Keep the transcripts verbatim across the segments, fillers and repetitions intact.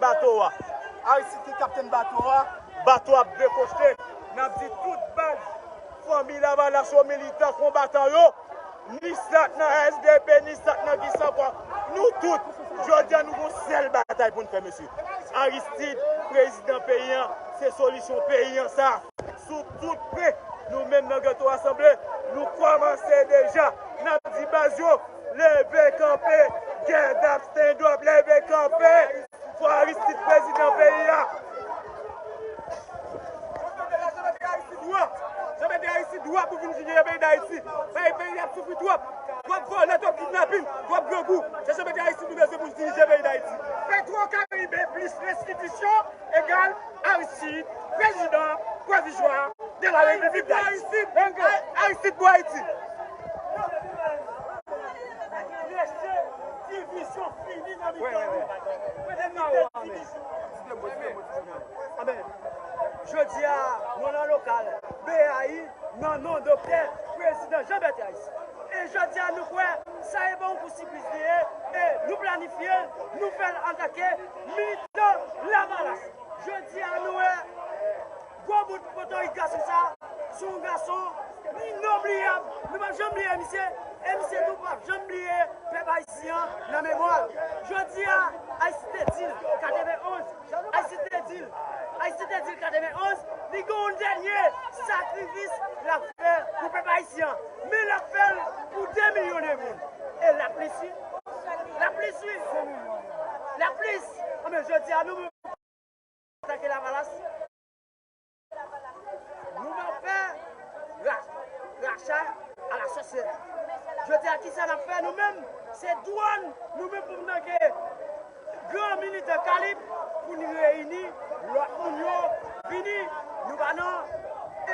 bato a. Aristide ki kaptenn bato a, bato a ap dekoste. N ap di tout baz, fanmi Lavalas yo, militan, konbatan yo, ni sa k nan S D P, ni sa k nan kisa ankò, nou tout, jodi a nou gon sèl batay pou n fè, mesye. Aristide, prezidan peyi an, se solisyon peyi an sa. Sou tout pwen, nou menm nan Geto Rasanble, nou kòmanse deja. N ap di baz yo, leve kanpe, get up, stand up, leve kanpe. Fò Aristide prezidan peyi a. Jean Bertrand Aristide dwa pou vin dirije peyi Dayiti. Peyi, peyi ap soufri twòp. Twòp vòlè, twòp kidnapin, twòp grangou. Se Jean Bertrand Aristide nou bezwen pou dirije peyi Dayiti. Petro Caribe plis restitisyon egal Aristide, prezidan pwovizwa de la Repiblik Dayiti. Aristide pou Ayiti. Lese divizyon fini nan mitan nou. Lese divizyon. Amen. Jodi a, nou nan lokal B A I nan non Doktè Prezidan Jean Bertrand Aristide. E jodi a, nou kwè sa e pa yon kou sipriz li ye, e nou planifye l, nou fè l antanke militan Lavalas. Jodi a, nou wè gwo bout potorik gason sa, se yon gason inoubliyab. Nou p ap janm bliye misye, e misye tou p ap janm bliye pèp ayisyen an nan memwa l. Jodi a, Aristide te di l katrevenn onz, Aristide te di l, Aristide te di l katrevenn onz, li gen yon dènye sakrifis l ap fè pou pèp ayisyen an. Men l ap fè l pou de milyon de moun. E l ap plis, wi. L ap plis, wi. L ap plis. Anben, jodi a, nou menm, antanke Lavalas, nou p ap fè ra-, racha a la sòsyè. Jodi a, kisa n ap fè nou menm? Se dwòn nou menm pou n tanke gran militan kalib pou n reyini lòt moun yo vini. Nou pa nan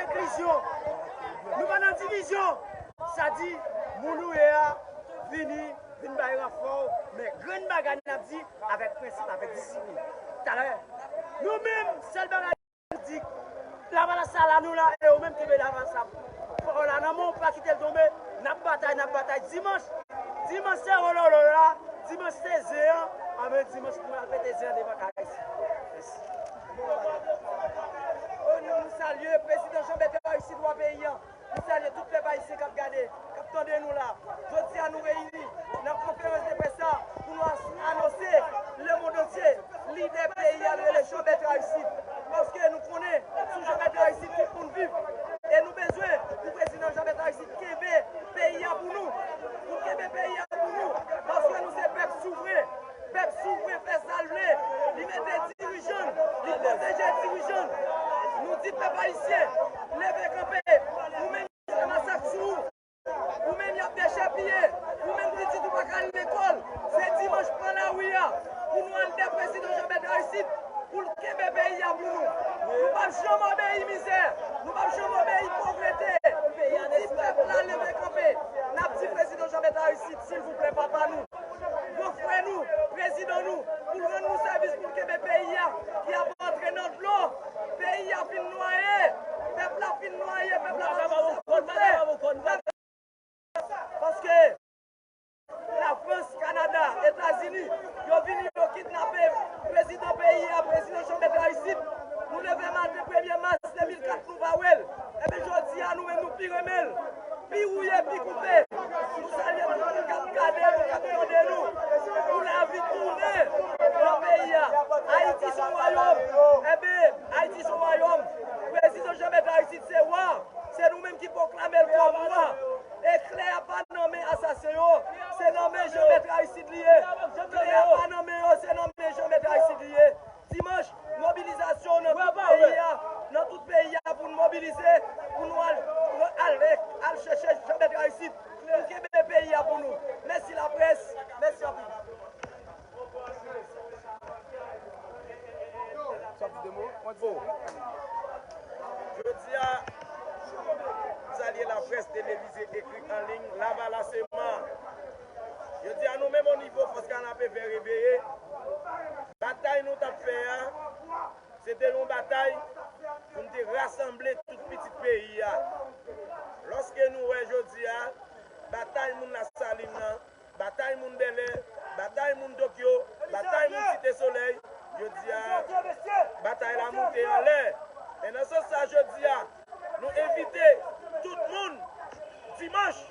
enklizyon. Nou pa nan divizyon. Sa di, moun ou ye a, vini, vin bay ranfò w. Men grenn bagay n ap di avèk prensip, avèk disiplin. Talè, nou menm, sèl bagay nou di, Lavalas sa la, nou la, e ou menm kenbe Lavalas sa fò la nan men w, pa kite l tonbe. N ap batay, n ap batay. Dimanch, dimanch se ololo la, dimanch se zen an, anben dimanch pou n al pete zen an devan kay isit. Mèsi. Nou, nou salye prezidan Jean Bertrand Aristide, wa peyi an. Nou salye tout pèp ayisyen k ap gade, k ap tande nou la. Jodi a, nou reyini nan konferans de près sa pou nou as-, anonse lemonn antye lidè peyi a rele Jean Bertrand Aristide. Paske nou konnen sou Jean Bertrand Aristide tout moun viv. E nou bezwen pou prezidan Jean Bertrand Aristide kenbe peyi a pou nou. Pou l kenbe peyi a pou nou. Paske nou se pèp souvren. Pèp souvren fè sa l vle. Li mete dirijan l. Li pwoteje dirijan l. Nou di pèp ayisyen, leve kanpe. Ou menm y ap fè masak sou ou. Ou menm y ap dechèpiye. Ou menm pitit ou pa ka al lekòl. Se dimanch pran lari a pou nou al dèyè prezidan Jean Bertrand Aristide pou l kenbe peyi a pou nou. Nou p ap janm obeyi mizè. Nou p ap janm obeyi povrete. Nou di pèp la leve kanpe. N ap di prezidan Jean Bertrand Aristide, silvouplè, papa nou, gran frè nou, prezidan nou, pou l rann nou sèvis, pou l kenbe peyi a ki ap antre nan dlo. Peyi a fin nwaye, pèp la fin nwaye, pèp la pa konn sa pou l fè. Paske Lafrans, Kanada, Etazini, yo vini, yo kidnape prezidan peyi a, prezidan Jean Bertrand Aristide. Nou leve maten premye mas de mil kat, nou pa wè l. Enben, jodi a, nou menm, nou pi renmen l, pi wouye, pi koupe. Nou salye tout moun k ap gade nou, k ap tande nou. Pou lavi tounen nan peyi a. Ayiti se yon wayòm. Enben, Ayiti se yon wayòm. Prezidan Jean Bertrand Aristide se wa. Se nou menm ki pwoklame l kòm wa. E kle a pa nan men asasen yo, se nan men Jean Bertrand Aristide li ye. Kle a pa nan men yo, se nan men Jean Bertrand Aristide li ye. Dimanch, mobilizasyon nan tout peyi a, nan tout peyi a pou n mobilize, pou nou al, al, al chèche Jean Bertrand Aristide, pou kenbe peyi a pou nou. Mèsi laprès, mèsi anpil. Bon. Jodi a, m salye laprès televize, ekri, an liy, Lavalasman. Jodi a, nou menm o nivo Fòs Kanapevè Reveye, batay nou t ap fè a, se te yon batay pou n te rasanble tout pitit peyi a. Lòske nou wè jodi a, batay moun Lasalin nan, batay moun Bèlè, batay moun Tokyo, batay moun Site Solèy, jodi a, dimanch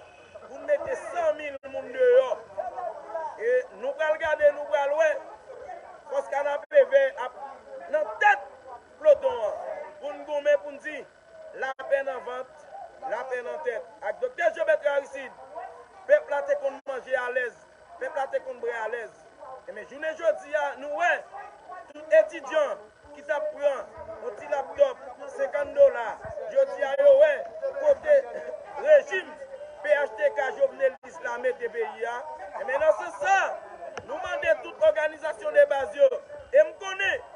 pou n mete san mil moun deyò. E nou pral gade, nou pral wè. Fòs Kanapevè ap nan tèt ploton an pou n goumen, pou n di, lapè nan vant, lapè nan tèt. Ak Doktè Jean Bertrand Aristide, pèp la te konn manje alèz, pèp la te konn bwè alèz. Enben, jounen jodi a, nou wè, tout etidyan ki t ap pran yon ti laptòp senkant dola, jodi a, yo wè kote rejim P H T K Jovenelis la mete peyi a. Enben, nan sans sa, nou mande tout òganizasyon de baz yo, e m konnen,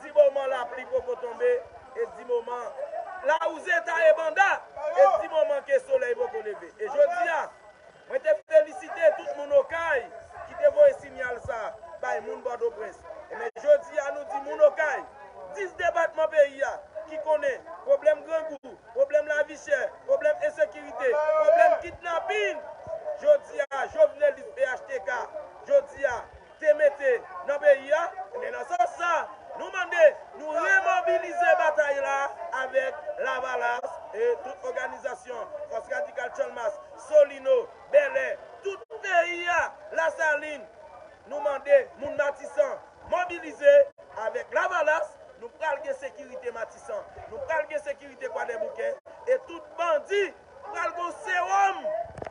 di moman lapli poko tonbe, e di moman lawouze taye banda, e di moman ke solèy poko leve. E jodi a, mwen te felisite tout moun Okay ki te voye siyal sa bay moun Pòtoprens. Enben, jodi a, nou di moun Okay, dis depatman peyi a ki konnen pwoblèm grangou, pwoblèm lavi chè, pwoblèm ensekirite, pwoblèm kidnapin, jodi a, Jovenelis P H T K, jodi a, te mete nan peyi a, enben, nan sans sa, nou mande, nou remobilize batay la avèk Lavalas e tout òganizasyon, Fòs Radikal Channmas, Solino, Bèlè, tout peyi a, Lasalin, nou mande moun Matisan mobilize avèk Lavalas, nou pral gen sekirite Matisan, nou pral gen sekirite Kwadèboukè, e tout bandi pral gon sewòm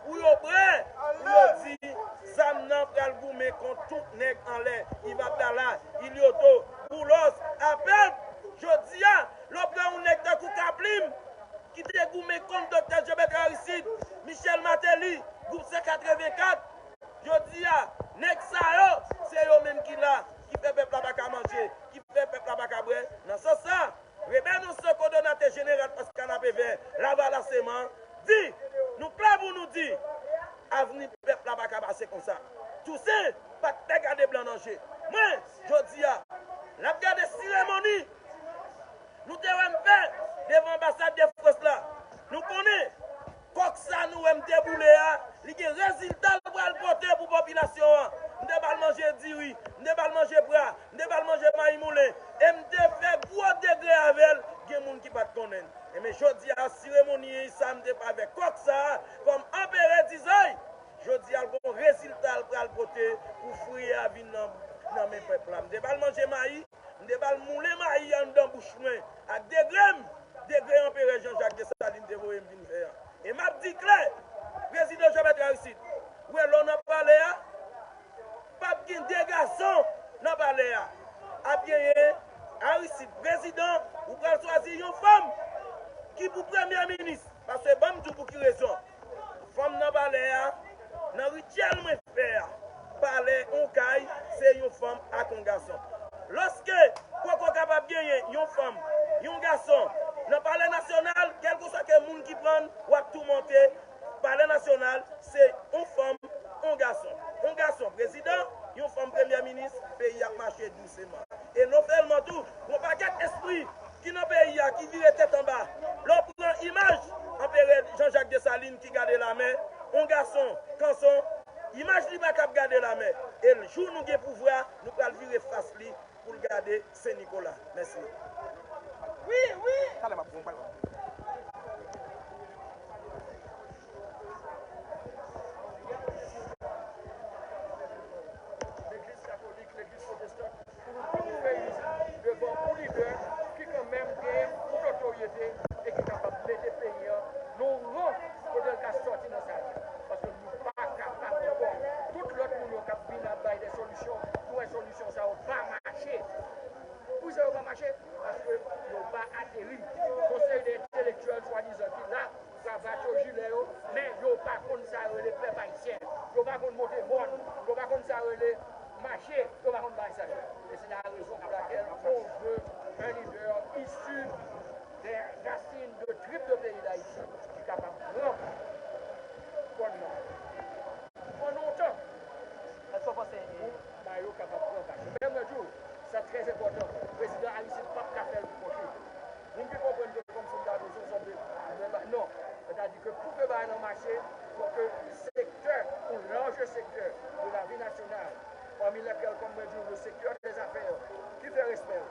pou yo prè, pou yo di zam nan pral goumen kont tout nèg anlè, Iv Abdala, Ilioto, Boulos, Apèd. Jodi a, lè w pran yon nèg tankou Kaplim, ki te goumen kont Doktè Jean Bertrand Aristide, Michel Martelly, gwoup san katrevenkat, jodi a, nèg sa yo, se yo menm ki la, ki fè pèp la pa ka manje, ki fè pèp la pa ka bwè. Nan sans sa, Reben Nonso, kowòdonatè jeneral Fòs Kanapevè, Lavalas Eman, di, nou klè pou nou di, avni pèp la pa ka pase konsa. Tousen pa t pè gade blan nan je. Mwen, jodi a, n ap gade seremoni nou te wè m fè devan anbasad de Frans la. Nou konnen, kòk sa nou wè m te boule a, li gen rezilta l pral pote pou popilasyon an. M te ba l manje diri, m te ba l manje pra, m te ba l manje mayi moulen, e m te fè gwo degre avè l, gen moun ki pa t konnen l. Enben, jodi a, seremoni sa m te fè avèk kòk sa a, kòm anperè dizay, jodi a, l gon rezilta l pral pote pou fwi a vin nan, nan men pèp la. M te ba l manje mayi, m te ba l moulen mayi anndan bouch mwen ak degre m, degre anperè Jean Jacques Dessalines te voye m vin fè a. E m ap di klè, prezidan Jean Bertrand Aristide, ou wè lè w nan palè a, p ap gen de gason nan palè a. Ap genyen Aristide prezidan, ou pral chwazi yon fanm ki pou premye minis. Paske ban m di w pou ki rezon. Fanm nan palè a, nan rityèl mwen fè a, palè on kay, se yon fanm ak on gason. Lòske poko kapab genyen yon fanm, yon gason, nan palè nasyonal, kèlkeswa ke moun ki pran, w ap toumante, palè nasyonal, se on fanm, on gason. On gason prezidan, yon fanm premye minis, peyi ap mache douseman. E non sèlman tou, gon pakèt espri ki nan peyi a ki vire tèt anba. Lè w pran imaj anperè Jean Jacques Dessalines ki gade lamè, on gason, kanson, imaj li pa kab gade lamè. E jou nou gen pouvwa, nou pral vire fas li pou l gade Sen Nikola. Mèsi. Wi, wi. Talè m ap pran yon bal. Legliz katolik, legliz pwotestan, pou nou tout nou reyini devan yon lidè ki kanmenm gen yon notoryete e ki kapab mete peyi an nan yon ran kote l ka sòti nan sa l ye. Paske nou pa kapab ankò. Tout lòt moun yo k ap vin ap bay de solisyon, nou wè solisyon sa yo pa mache. Poukisa yo pa mache? Paske yo pa ateri. Gon seri de entelektyèl swadizan ki la, kravat yo, jilè yo, men yo pa konn sa yo rele pèp ayisyen. Yo pa konn monte mòn. Yo pa konn sa yo rele mache. Yo pa konn bagay sa yo. Et c'est la raison pour laquelle on veut un leader issu des racines de tripes de pays d'Haïti ki kapab pran kòn nan. Pran lontan. Èske w panse pou bagay yo kapab pran kach. Men mwen di w, sa trè enpòtan. Prezidan Aristide p ap ka fè l pou kont li. Moun ki konprann ke kòmsi m ta bezwen sanble mwen ba, non. Sètadi ke pou ke bagay lan mache, fò ke sektè, yon laj sektè de lavi nasyonal, pami lèkèl, kòm mwen di w, le secteur des affaires, ki fè respè yo.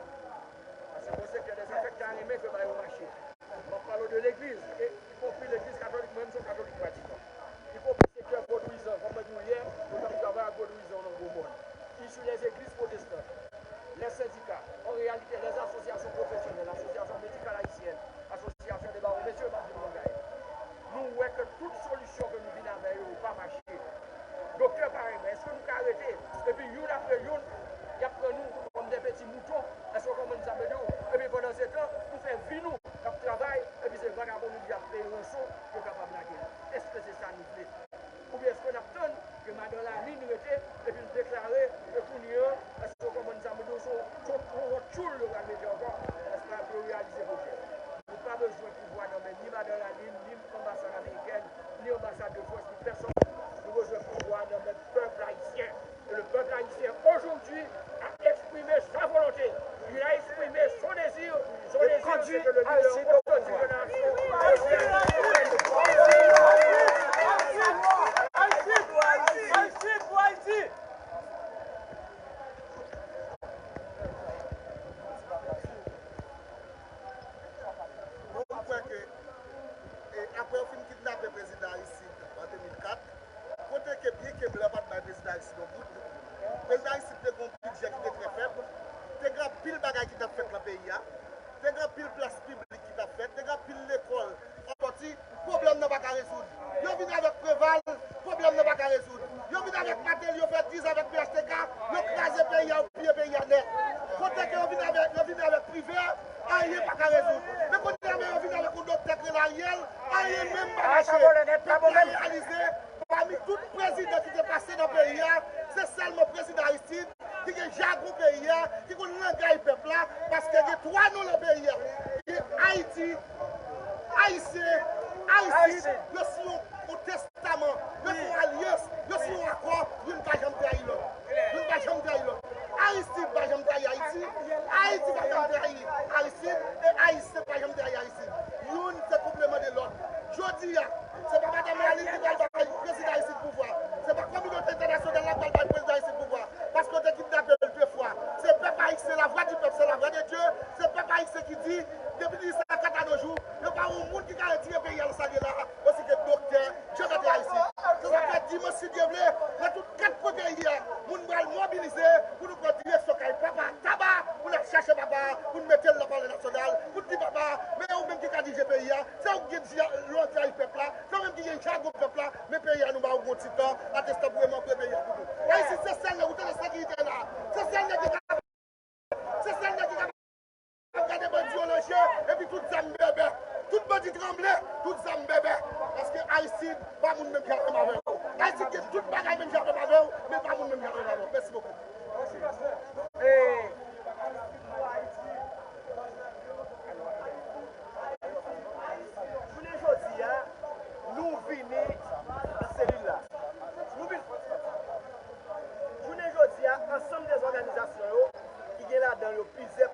Paske gon sektè dèzafè k ta renmen ke bagay yo mache. M ap pale w de legliz, e ikonpri legliz katolik, mwen menm se yon katolik pratikan. Prezidan Aristide te gen yon bidjè ki te trè fèb. Te gen anpil bagay ki t ap fèt nan peyi a. Te gen anpil plas piblik ki t ap fèt. Te gen anpil lekòl. Pòti, pwoblèm nan pa ka rezoud. Yo vin avèk Preval, pwoblèm nan pa ka rezoud. Yo vin avèk Martelly, yo fè diz avèk P H T K, yo kraze peyi a, yo piye peyi a nèt. Kote ke yo vin avèk, yo vin avèk Privert, anyen pa ka rezoud. Men kounye a, men yo vin avèk yon doktè k rele Ariel, anyen menm pa mache. Pèp la reyalize, pami tout prezidan ki te pase nan peyi a, se sèlman prezidan Aristide ki gen jagon peyi a, ki konn langay pèp la, paske gen twa non nan peyi a. Gen Ayiti, Ayisyen, Aristide, yo siyen yon, yon testaman, yo fè yon alyans, yo siyen yon akò, youn pa janm trayi lòt. Youn pa janm trayi lòt. Aristide pa janm trayi Ayiti, Ayiti pa janm trayi Aristide, e Ayisyen pa janm trayi Aristide. Youn se konpleman de lòt. Jodi a, se pa madanm Marlene ki pral bay prezidan Aristide pouvwa. Se pa kominote entènasyonal la pral bay prezidan Aristide pouvwa. Paske yo te kidnape l de fwa. Se pèp ayisyen, la voix du peuple, c'est la voix de Dieu. Se pèp ayisyen ki di, depi di sa kat a nos jours, yo pa yon moun ki ka retire peyi a nan sa l ye la, osi ke doktè Jean Bertrand Aristide. Se sa k fè dimanch, si Dye vle, nan tout kat kwen peyi a, moun pral mobilize pou nou pran direksyon kay papa Taba, pou n ap chache papa, pou n mete l nan palè nasyonal, pou n di papa, men ou menm ki ka dirije peyi a, se ou ki gen di-, langay pèp la, se ou menm ki gen jagon pèp la, men peyi a nou ba ou yon ti tan, atestan pou remanbre peyi a pou nou. Ayiti se sèl nèg, ou tande sekirite la, se sèl nèg ki ka, se sèl nèg ki ka ap gade bandi yo nan je, epi tout zam bèbè. Tout bandi tranble, tout zam bèbè. Paske Aristide pa moun menm jan menm avè w. Aristide gen tout bagay menm jan menm avè w, men pa moun menm jan menm avè w. Mèsi bokou. E, jounen jodi a, nou vini nan selil la. Nou vin, jounen jodi a, ansanm de òganizasyon yo, ki gen ladan yo plizyè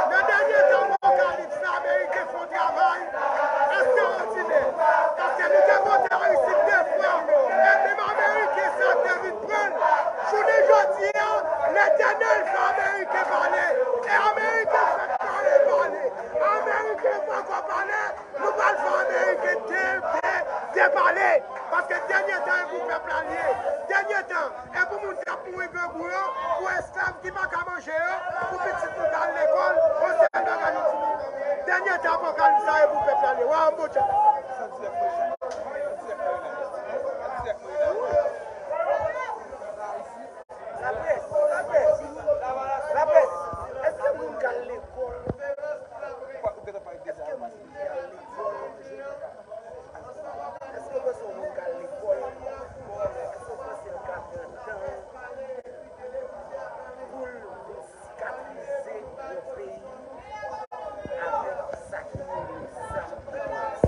Nan dènye tan, Apokalips la, Ameriken fè yon travay ekstraòdinè. Paske nou te vote Aristide de fwa, e menm Ameriken sa te vin pran l. Jounen jodi a, Letènèl fè Ameriken pale. E Ameriken fèk pale, pale. Ameriken poko pale, nou pral fè Ameriken de, de, depale. Paske dènye tan e pou pèp la l ye. Dènye tan e pou moun k ap mouri grangou yo, pou esklav ki pa ka manje yo, pou pitit nou k al lekòl, yon sèl bagay nou di nou. Dènye tan Apokalips sa e pou pèp la l ye. Wa, yon bon djab. Laprès, laprès, laprès, èske moun k al lekòl? Èske moun ki al lekòl? Èske w panse yon moun k al lekòl? Èske w panse l ka pran tan pou l vin sikatrize yon peyi avèk sa ki rele zam ak teworis?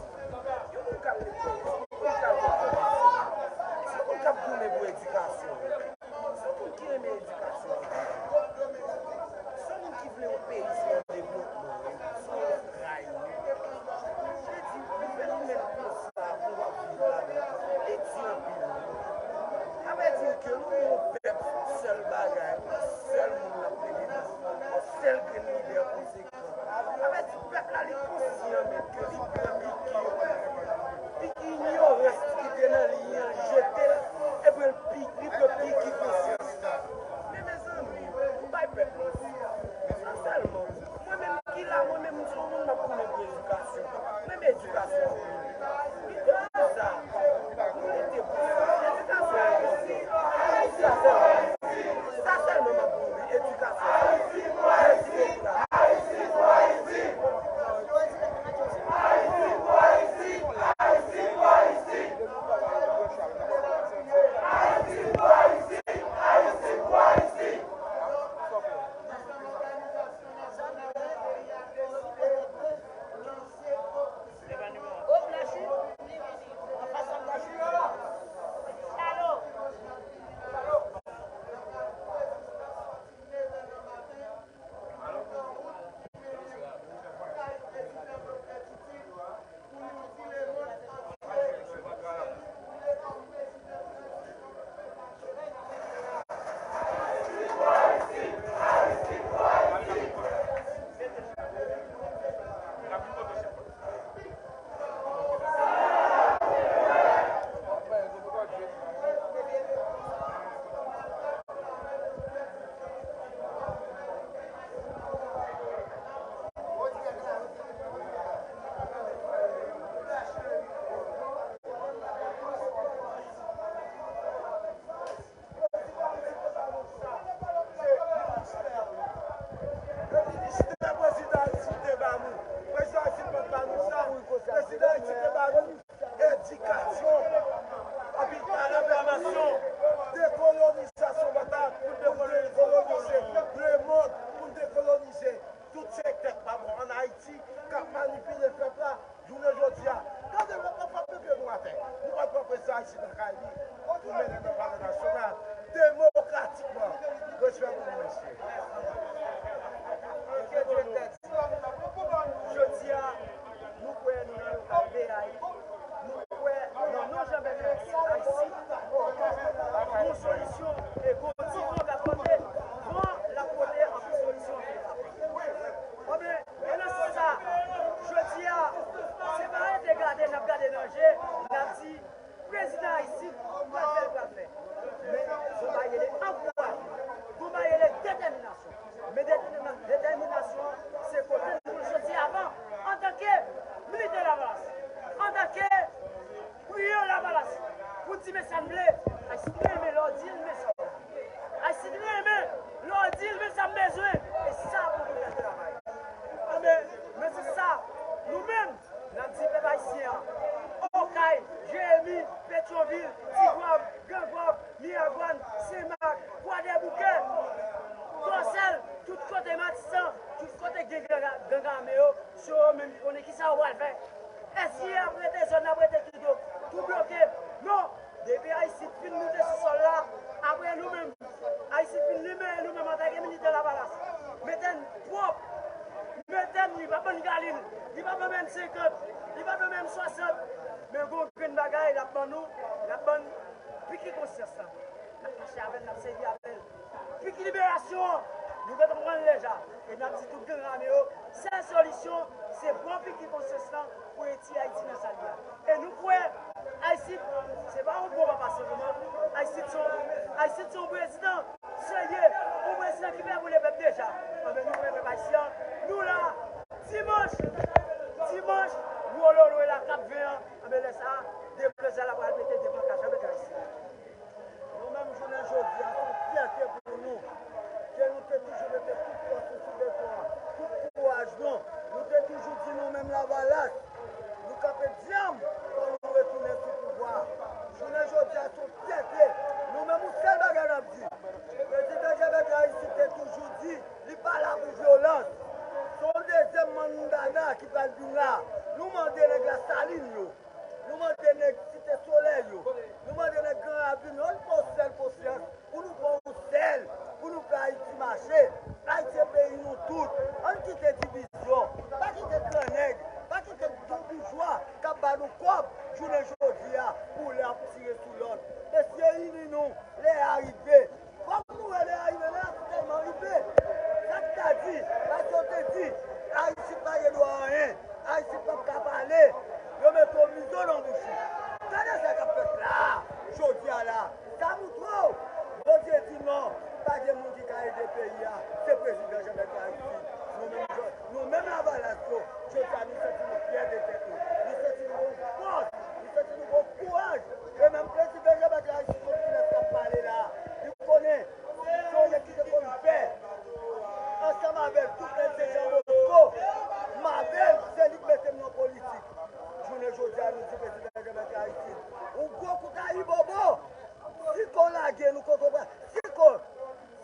gen gang, gang ame yo, se yo menm ki konnen kisa yo pral fè. Èske y ap rete zòn nan, ap rete kite yo tou bloke? Non! Depi Ayiti fin moute sou sòl la, apre nou menm, Ayiti fin limen, nou menm antanke militè Lavalas, mete n pwòp, mete n, li pa ban n galil, li pa ban m M senkant, li pa ban m M swasant, men gon grenn bagay l ap ban nou, l ap ban n piki konsyans la. N ap mache avè l, n ap sèvi avè l. Pik liberasyon an, nou gentan pran l deja. E n ap di tout gang ame yo, sèl solisyon, se pran piki konsyans lan pou retire Ayiti nan sa l ye a. E nou kwè, Ayiti, se pa yon bon papa sèlman. Ayiti se yon, Ayiti se yon prezidan serye, yon prezidan ki prè pou ede pèp deja. Anben, nou kwè pèp ayisyen, nou la, dimanch, dimanch, wololo la, kat ven an, anben, lè sa a, deblozay la pral mete devan kay Jean Bertrand Aristide. Nou menm, jounen jodi a, se yon fyète pou nou ke nou te toujou mete tout fòs nou sou beton an, tout kouraj nou. Nou te toujou di nou menm Lavalas, nou kanpe dyanm pou nou retounen sou pouvwa a. Jounen jodi a, se yon fyète. Nou menm, yon sèl bagay n ap di. Prezidan Jean Bertrand Aristide te toujou di, li pa la pou vyolans. Se yon dezyèm Mandana ki pral vin la. Nou mande nèg Lasalin yo. Nou mande nèg Site Solèy yo, nou mande nèg Gran Ravin yo, ann pran yon sèl konsyans, pou nou pran yon sèl, pou nou fè Ayiti mache. Ayiti se peyi nou tout. Ann kite divizyon. Pa kite gran nèg, pa kite gwo boujwa k ap ba nou kòb jounen jodi a pou lè ap tire sou lòt. Mesye, ini nou, lè a rive. Fòk nou wè lè a rive, lè a tèlman rive. Sa k ta di, paske yo te di, Ayiti pa gen dwa anyen, Ayiti p ap ka pale, yo mete w mizo nan bouch ou. Gade sa k ap fèt la a, jodi a la a. Sa moutre w, Bondye di non, pa gen moun ki ka ede peyi a, se prezidan Jean Bertrand Aristide. Nou menm, nou menm Lavalas yo, jodi a nou santi nou fyè de tèt nou. Nou santi nou gon fòs, nou santi nou gon kouraj. E menm prezidan Jean Bertrand Aristide konn kilès k ap pale la a. Li konnen se yon nèg ki te konn fè ansanm avè l tout lè l te Jan Bosko. M avè l, se li k mete m nan politik. Jounen jodi a, nou di prezidan Jean Bertrand Aristide, ou gwo kout ayibobo. Si kon lage nou, kote w pral, si kon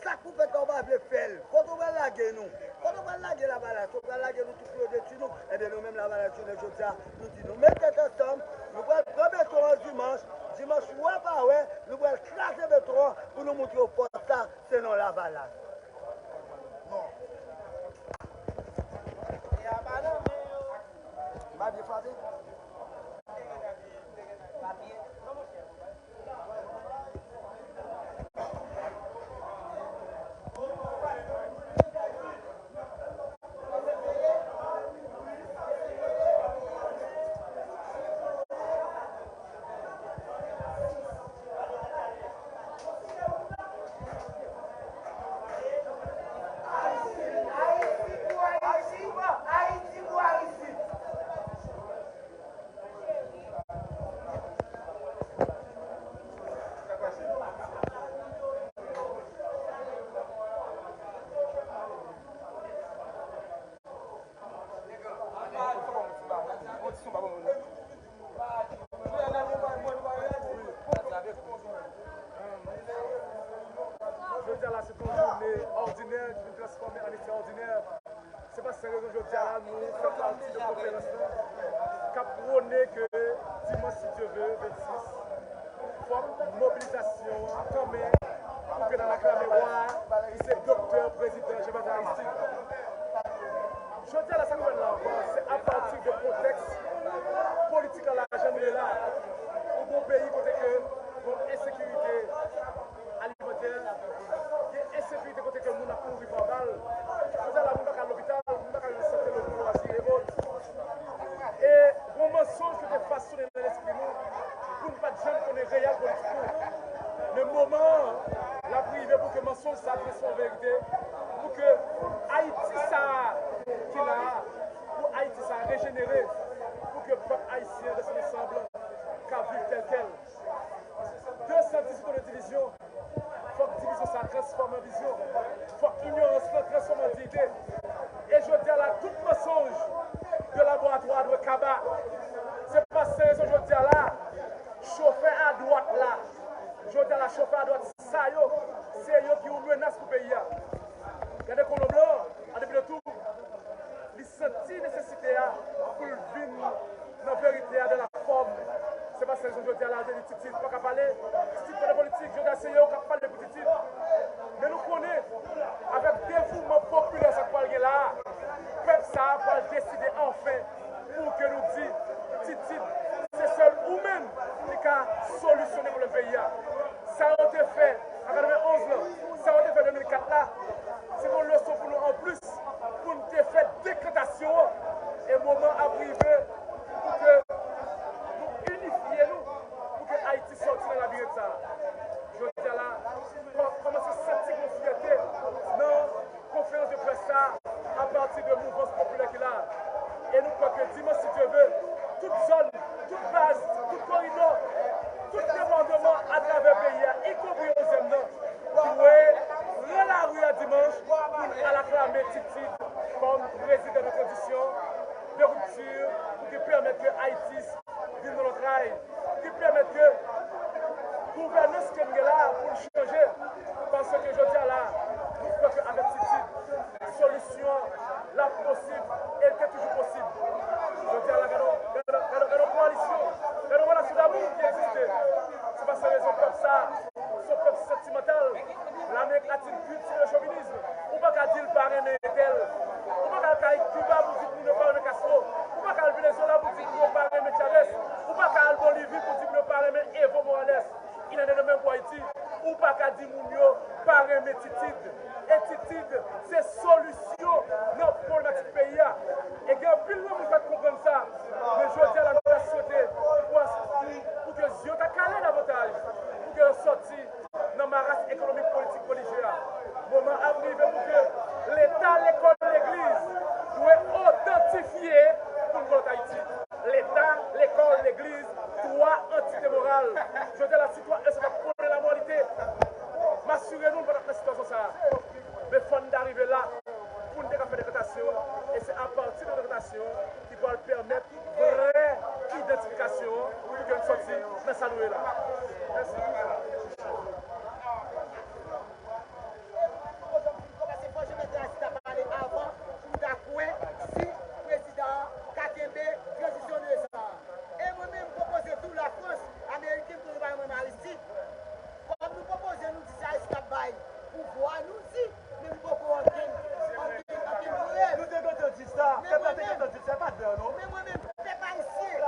Sa k pou fèt la, ou pa vle fè l. Kote w pral lage nou? Kote w pral lage Lavalas? Ou pral lage nou tout pou yo detwi nou? Ebyen, nou menm Lavalas, jounen jodi a, nou di nou met tèt ansanm, nou pral pran beton an dimanch. Dimanch, wè pa wè, nou pral kraze beton an pou nou moutre yo fòs la, se nan Lavalas. Non. M pa byen frape? Jodi a la, se yon jounen òdinè ki vin transfòme an ekstraòdinè. Se pa san rezon jodi a la nou fè pati de konferans lan k ap pwone ke dimanch, si Dye vle, vennsis, fòk mobilizasyon an tanmen pou ke n al aklame wa a, ki se Doktè Prezidan Jean Bertrand Aristide. Jodi a la, sa nou wè la ankò, se apati de kontèks politik la, la jan nou ye la. Ou gon peyi kote ke gon ensekirite alimantè, gen ensekirite kote ke moun ap mouri pa bal. Jodi a la, moun pa ka al lopital, moun pa ka jwenn sante, lojman, lwazi e ot. E gon mansonj ki te fasonnen nan lespri nou pou n pa t janm konnen reyèl politik nou. Men moman an, l ap rive pou ke mansonj sa a transfòme an verite, pou ke Ayiti sa a ki la a, pou Ayiti sa a rejenere, pou ke pèp ayisyen, dans son ensemble, ka viv tèlkèl. De san dizuit an de divizyon, fòk divizyon sa a transfòme an vizyon. Fòk inyorans lan transfòme an diyite. E jodi a la, tout mansonj de laboratwa dwe kaba. Se pa san rezon jodi a la, chofè adwat la, jodi a la, chofè adwat sa yo, se yo ki yon menas pou peyi a. Gade kolon blan an, an depi de tou. de mouvans popilè ki la. E nou kwè ke dimanch, si Dye vle, tout zòn, tout baz, tout koridò, tout depatman atravè peyi a, ikonpri onzyèm nan, dwe pran lari a dimanch pou n al aklame Titid kòm prezidan de tranzisyon, de ripti, pou ki pèmèt ke Ayiti vin nan lòt ray, ki pèmèt ke gouvènans ke n gen la pou l chanje. Paske jodi a la, nou kwè ke avèk Titid, solisyon la posib, e l te toujou posib. Jodi a la, gade yon, gade yon, gade yon, gade yon koalisyon, gade yon relasyon damou ki egziste. Se pa san rezon pèp sa, se yon pèp santimantal. Lamerik Latin kiltive le chovinism. Ou pa ka di l pa renmen entèl. Ou pa ka al Kiba pou di moun yo pa renmen Castro. Ou pa ka al Venezuela pou di moun yo pa renmen Chavez. Ou pa ka al Bolivi pou di moun yo pa renmen Evo Morales. Il en est de même pour Haïti. Ou pa ka di moun yo pa renmen Titid. E Titid, se solisyon nan pwoblematik peyi a. E gen anpil nan moun pa t konprann sa. Men jodi a la, nou ta swete pou, pou ke zye yo ta kale davantaj, pou ke yo sòti nan maras ekonomik, politik, relijye a. Moman ap rive pou ke Leta, lekòl, legliz dwe otantifye pou n konn Ayiti. Leta, lekòl, legliz, twa antite moral. Jodi a la, si twa e sa t ap pwone lamoralite, m asire nou, nou pa t ap nan sitiyasyon sa a. Men fò n ta rive la pou n te ka fè dekantasyon, e se apati de dekantasyon ki pral pèmèt vrè idantifikasyon pou ke n sòti nan sa nou ye la. Mèsi. Paske fò Jean Bertrand Aristide ta pale avan pou m ta kwè si prezidan an ka kenbe tranzisyon de sa. E mwen menm, m pwopoze tou Lafrans, Ameriken, pou yo pa renmen Aristide. Kòm nou pwopoze, nou di se Aristide k ap bay pouvwa, nou di, men nou poko ankenn, ankenn, ankenn prèv. Nou te gentan di sa, pèp la te gentan di sa, e pa dan, non. Men mwen menm, pèp ayisyen,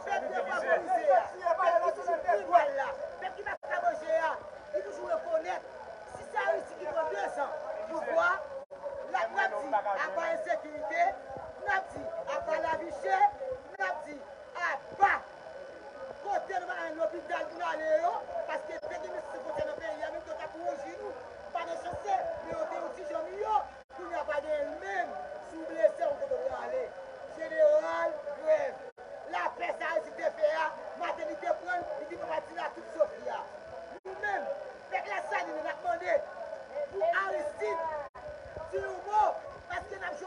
pèp defavorize a, pèp ki sou pi mal la, pèp ki pa ka manje a, li toujou rekonèt, si se Aristide ki pran de zan pouvwa, l ap, n ap di apa ensekirite, n ap di apa lavi chè, n ap di apa kote nou pa jwenn lopital pou n ale yo, paske te gen medsen fwontyè nan peyi a, menm ke yo t ap wouji nou, pa gen chans, men yo te yon ti jan miyò. Kounye a pa genyen l menm, si w blese, ou kote w prale. Jeneral, grèv. Lapè sa Aristide te fè a, maten li te pran l, li di papa ti la tout sofi a. Nou menm, pèp Lasalin, n ap mande pou Aristide di yon mo, paske n ap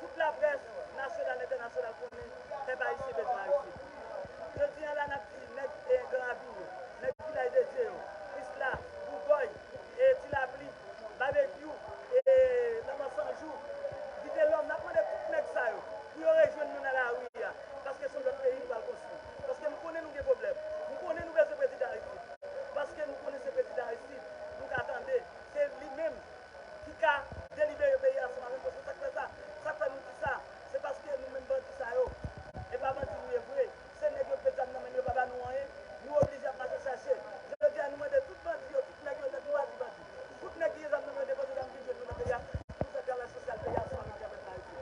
Tout laprès nasyonal, entènasyonal konnen pèp ayisyen bezwen Aristide. Jodi a la, n ap di nèg, eh, Gran Ravin yo, nèg Vilaj de Dye yo, Krisla, Boubòy, eh, Ti Lapli, Babekyou, eh, Lanmò San Jou, Vitelòm, n ap mande tout nèg sa yo pou yo rejwenn nou nan lari a, paske se yon lòt peyi nou pral konstwi. Paske nou konnen nou gen pwoblèm. Nou konnen nou bezwen prezidan Aristide. Paske nou konnen se prezidan Aristide nou ka tande. Se li menm ki ka delibere peyi a ansanm avè nou. Paske sa k fè sa, sa k fè nou di sa, se paske nou menm bandi sa yo, e pa bandi nou ye vre. Se nèg yo k met zam nan men nou, yo pa ba nou anyen. Nou oblije ap mache chache. Jodi a, nou mande tout bandi yo, tout nèg yo, nèg nou pa di bandi. Tout nèg ki gen zam nan men yo, depoze zam vin jwenn nou nan peyi a. Pou fè travay sosyal peyi a ansanm avèk travay Ayiti.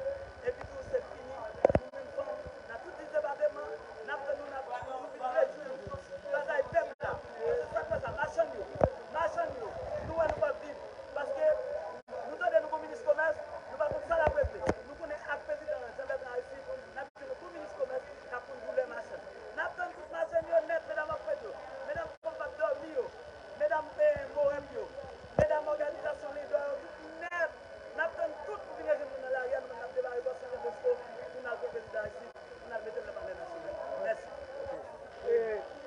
Epi tou, se fini. Nou menm fanm, nan tout dis depatman, n ap tann nou, n ap tann nou vin rejwi nou. Batay pèp la. Se sa k fè sa. Machann yo, machann yo, nou wè nou p ap viv. Paske nou tande nou gon minis komès, nou pa konn sa l ap regle. Nou konnen ak prezidan Jean Bertrand Aristide, n ap jwenn yon bon minis komès k ap konn doulè machann. N ap tann tout machann yo nèt, medam ap fèt yo, medam fanm p ap dòmi yo, medam, eh, morèp yo, medam òganizasyon lidè yo, tout nèt. N ap tann tout pou vin rejwenn nou nan lari a, nou menm n ap debare bò San Francisco pou n al pran prezidan Aristide, pou n al mete l nan Palè Nasyonal. Mèsi. E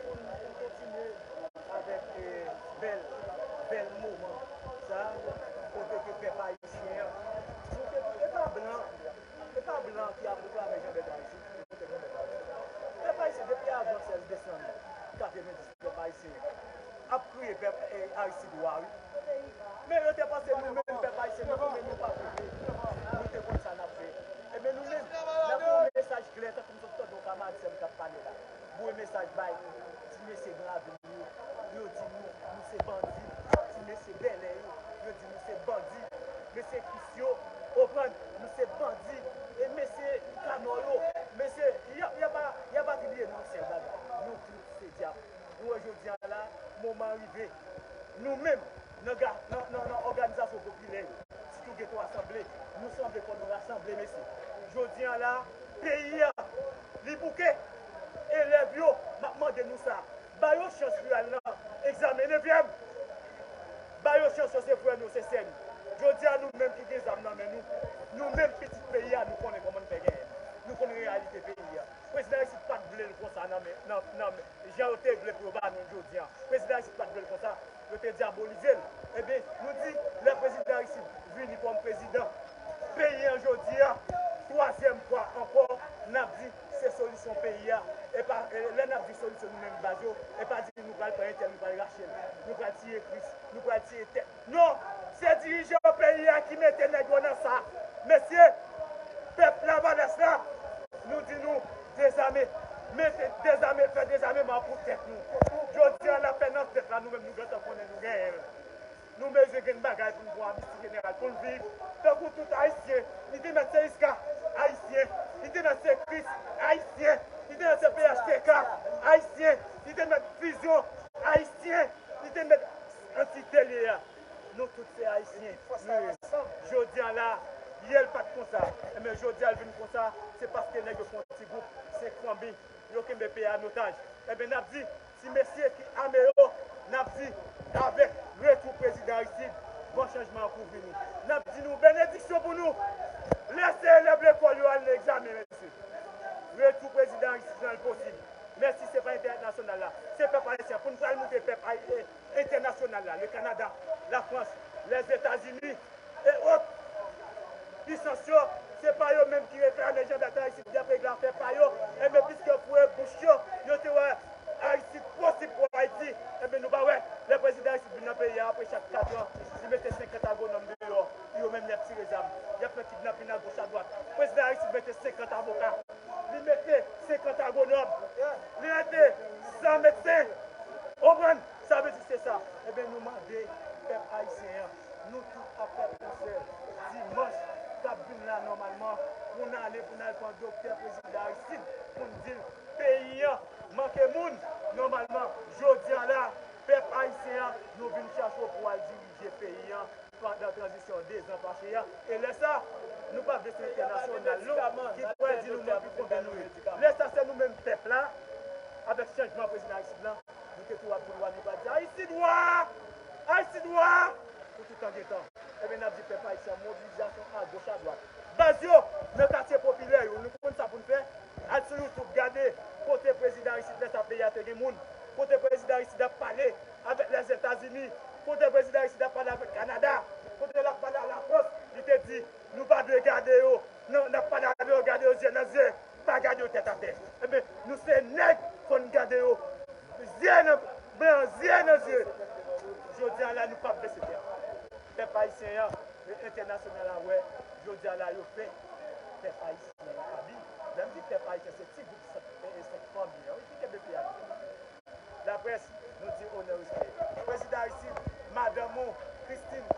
pou n, pou n kontinye avèk, eh, bèl, bèl moman sa, kote ke pèp ayisyen an, nou te, e pa blan, e pa blan ki ap reklame Jean Bertrand Aristide, ki te Jean Bertrand Aristide. Pèp ayisyen, depi avan sèz desanm katrevenndis, pèp ayisyen ap kriye pèp, eh, Aristide wa, wi. Men yo te panse nou menm pèp ayisyen, nou konnen nou pa pou vre. Nou te konn sa n ap fè. Ebyen, nou menm, n ap voye yon mesaj klè, tankou m sot tande yon kamarad sè m k ap pale la. Voye mesaj bay ti mesye Gran Ravin yo. Yo di nou, nou se bandi. Ti mesye Bèlè yo, yo di nou se bandi. Mesye Kris yo, konprann, nou se bandi. E mesye Kanò yo, mesye, y a, y a pa, y a pa tribiye nan yon sèl bagay. Nou tout se dyab. Nou wè jodi a la, moman an rive. Nou menm, nan ga-, nan, nan, nan òganizasyon popilè yo, sitou geto a sanble, nou sanble fò nou rasanble, mesye. Jodi a la, peyi a, li bouke. Elèv yo, m ap mande nou sa. Ba yo chans pou y al nan egzamen nevyèm. Ba yo chans yo, se frè nou, se sè nou. Jodi a, nou menm ki gen zam nan men nou, nou menm pitit peyi a, nou konnen kòman n fè genyen. Nou konn reyalite peyi a. Prezidan Aristide pa t vle l konsa nan men, nan, nan men, jan yo te vle pou yo ba nou l jodi a. Prezidan Aristide pa t vle l konsa. Yo te dyabolize l. Ebyen, nou di, lè prezidan Aristide vini kòm prezidan peyi a jodi a, twazyèm fwa ankò, n ap di se solisyon peyi a. E pa, e lè n ap di solisyon nou menm baz yo, e pa di nou pral pran entèl, nou pral rache l, nou pral tiye Kris, nou pral tiye tèt. Non, se dirijan peyi a ki mete nèg yo nan sa. Mesye, pèp Lavalas la, nou di nou dezame. Mete dezame, fè dezameman pou tèt nou. Jodi a, lapè nan tèt la, nou menm nou gentan konnen nou genyen l. Nou bezwen gen bagay pou n pran Misti Jeneral pou n viv. Tankou tout Ayisyen, li te mèt se iska, Ayisyen, li te mèt se Kris, Ayisyen, li te mèt se P H T K, Ayisyen, li te mèt Fizyon, Ayisyen, li te mèt Antitè li ye a. Nou tout se Ayisyen nou ye. Jodi a la, yè l pa t konsa. Enben, jodi a l vin konsa, se paske nèg yo fè yon ti gwoup senk fanmi, yo kenbe peyi a an otaj. Enben, n ap di, ti mesye ki ame yo, n ap di, avèk retou prezidan Aristide, bon chanjman an pou vini. N ap di nou benediksyon pou nou. Lese elèv lekòl yo al nan egzamen, mesye. Retou prezidan Aristide lan l posib. Mèsi, se pa entènasyonal la. Se pèp ayisyen an. Pou n pral moute pèp ay-, e, entènasyonal la, le Kanada, la Frans, Lèzetazini, e ot pisans yo, se pa yo menm ki reklame Jean Bertrand Aristide, y ap regle afè pa yo. Enben, piske yo foure bouch yo, yo te wè Aristide posib pou Ayiti. Enben, nou pa wè, lè prezidan Aristide vin nan peyi a, apre chak kat an, li mete senkant agwonòm deyò, yo menm y ap tire zam, y ap fè kidnapin agoch adwat. Prezidan Aristide mete senkant avoka, li mete senkant agwonòm, li mete san medsen. Konprann? Sa vle di se sa. Enben, nou mande pèp ayisyen an, nou tout ap fè konsè dimanch k ap vin la nòmalman, pou n ale, pou n al pran doktè prezidan Aristide, pou n di l, peyi an manke moun. Nòmalman, jodi a la, pèp ayisyen an, nou vin chache w pou w al dirije peyi an pandan tranzisyon dezan pase a. E lè sa, nou pa vle se entènasyonal non ki pral di nou mwen pi konbyen nou ye. Lè sa, se nou menm pèp la, avèk chanjman prezidan Aristide lan, nou te tou ap di w a, nou pral di Aristide wa! Aristide wa! Pou tout tan gen tan. Ebyen, n ap di pèp ayisyen an, mobilizasyon agoch adwat. Baz yo, gade yo, nan, n ap pale avè yo, gade yo zye nan zye, pa gade yo tèt atè. Ebyen, nou se nèg, fò n gade yo zye nan blan, zye nan zye. Jodi a la, nou p ap bese tè. Pèp ayisyen an, entènasyonal la wè, jodi a la, yo pè. Pèp ayisyen an, Kabi. Lè m di pèp ayisyen, se ti gwoup senk, e, e senk fanmi an, wi, ki kenbe peyi a. Laprès, nou di onè, respè. Prezidan Aristide, madanm ou, Christine,